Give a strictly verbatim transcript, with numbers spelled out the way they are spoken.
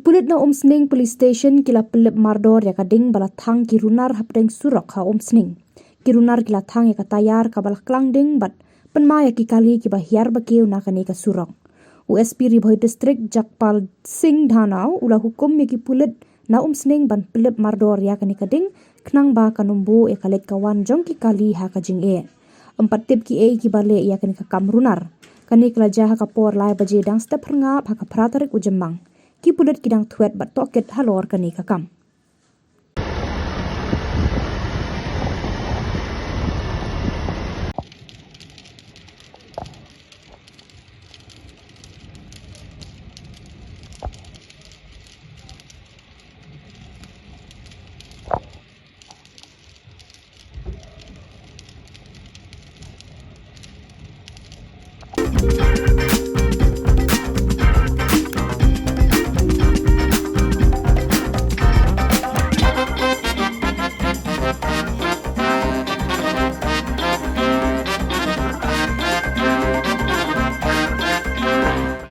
Pulit na Umsning Police Station ki la pyllip mardor ïa ka ding ba la thang ki runar hapdeng surok ha Umsning. Ki runar ki la thang ïa ka tayar kaba la klang ding bad pynma ïa ki kali kiba hiar ba kiew na kane ka surok. U S P Ri Bhoi District Jagpal Singh Dhanau u la hukum ïa ki pulit na Umsning ban pyllip mardor ïa kane ka ding, khnang ba kan ym buh ïa ka leit ka wan jong ki kali ha ka jingeh. Ym pat tip kiei kiba leh ïa kane ka kam runar. Kane ka la jia ha ka por lai baje dang step phyrngap ha ka phra tarik u Jymmang. Ki pulit ki dang thwet bad tohkit halor kane ka kam.